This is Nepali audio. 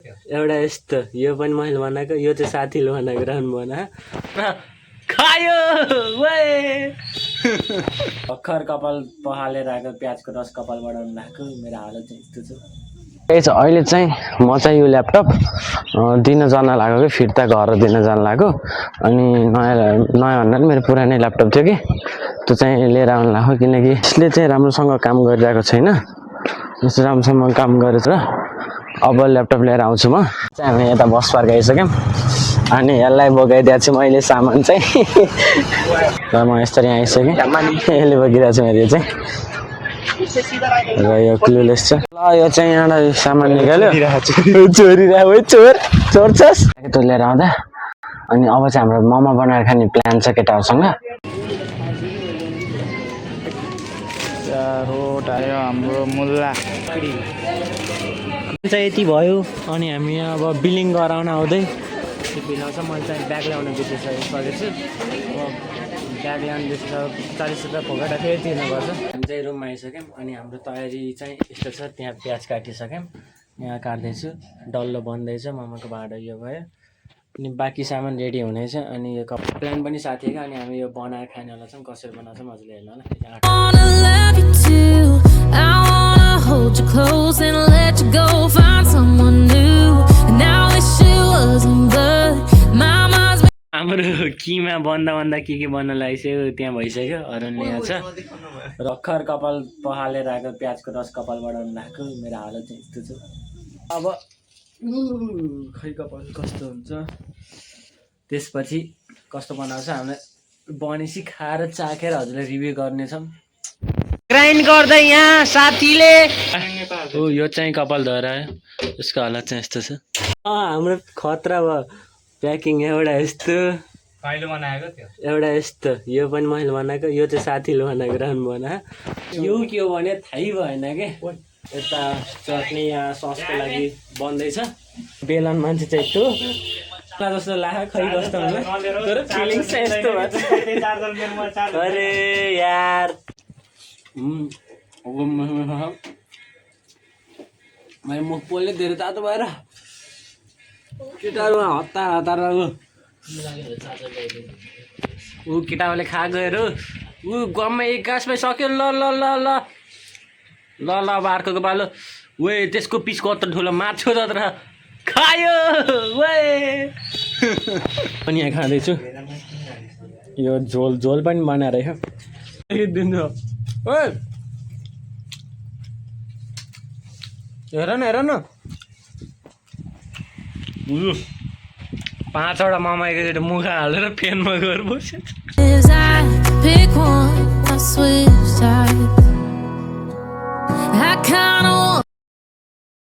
एउटा यस्तो यो पनि मैले बनाएको यो चाहिँ साथीले बनाएको रहन बना खायो भर्खर कपाल पखालेर आएको प्याजको रस कपाल बढाउनु भएको मेरो हालत चाहिँ यस्तो छ। त्यही छ अहिले चाहिँ म चाहिँ यो ल्यापटप दिन जान लाग्यो कि फिर्ता घर दिन जान लाग्यो अनि नयाँ भन्दा पनि मेरो पुरानै ल्यापटप थियो कि त्यो चाहिँ लिएर आउनु लाग्यो किनकि यसले चाहिँ राम्रोसँग काम गरिरहेको छैन। यसो राम्रोसँग काम गरेर अब ल्यापटप लिएर आउँछु म चाहिँ हामी यता बस पार्क आइसक्यौँ अनि यसलाई बोकाइदिएको छु मैले सामान चाहिँ र म यसरी आइसकेँ यसले बोकिरहेको छु मेरो चाहिँ र यो क्लुलेस छ ल यो चाहिँ यहाँबाट सामान निकाल्यो चोर छस् त्यो लिएर आउँदा अनि अब चाहिँ हाम्रो मोमो बनाएर खाने प्लान छ केटाहरूसँग। रोड आयो हाम्रो मुल्ला चाहिँ यति भयो अनि हामी अब बिलिङ गराउन आउँदै बिलाउँछ। मैले चाहिँ ब्याग ल्याउन बिर्सिसकेको छु। अब ब्याग ल्याउनु बिर्सिसक्यो 40 रुपियाँ फोकटा फेरि तिर्नुपर्छ। हामी चाहिँ रुममा आइसक्यौँ अनि हाम्रो तयारी चाहिँ यस्तो छ। त्यहाँ प्याज काटिसक्यौँ यहाँ काट्दैछु डल्लो बन्दैछ मोमोको भाँडो यो भयो अनि बाँकी सामान रेडी हुनेछ अनि यो प्लान पनि साथी क्या अनि हामी यो बनाएर खानेवाला छौँ कसरी बनाउँछ मजाले हेर्नु होला। Hold you close and let you go, find someone new. And now wish it wasn't good. Mama's हाम्रो किमा बन्दा के बन्न लागिसक्यो त्यहाँ भइसक्यो। अरुणले यहाँ छ भर्खर कपाल पखालेर आएको प्याजको रस कपाल बढाउनु भएको मेरो हालत चाहिँ यस्तो छ। अब खै कपाल कस्तो हुन्छ त्यसपछि कस्तो बनाउँछ हामीलाई बनेसी खाएर चाखेर हजुरलाई रिभ्यू गर्नेछौँ। ग्राइन्ड गर्दै यहाँ साथीले यो चाहिँ कपाल धएर आयो उसको हालत चाहिँ यस्तो छ। हाम्रो खतरा भयो प्याकिङ एउटा यस्तो बनाएको थियो एउटा यस्तो यो पनि मैले बनाएको यो चाहिँ साथीले बनाएको रहन बना यो के हो भने थाहै भएन के यता चटनी यहाँ ससको लागि बन्दैछ। बेलन मान्छे चाहिँ यस्तो जस्तो लाग्यो खै कस्तो होला तर फिलिङ्स चाहिँ यस्तो भएको अरे यार मैले मुख पोल्ने धेरै तातो भएर केटाहरूमा हतार ऊ केटाहरूले खा गएर ऊ गममा एक गाँसमै सक्यो ल ल ल ल ल ल अब अर्को पालो वे त्यसको पिस कत्रो ठुलो माछो जत्र खायो वे अनि यहाँ खाँदैछु यो झोल पनि बनाएर दिनु हेर न 5वटा मोमो एकैचोटि मुख हालेर फेनमा गएर बस्यो।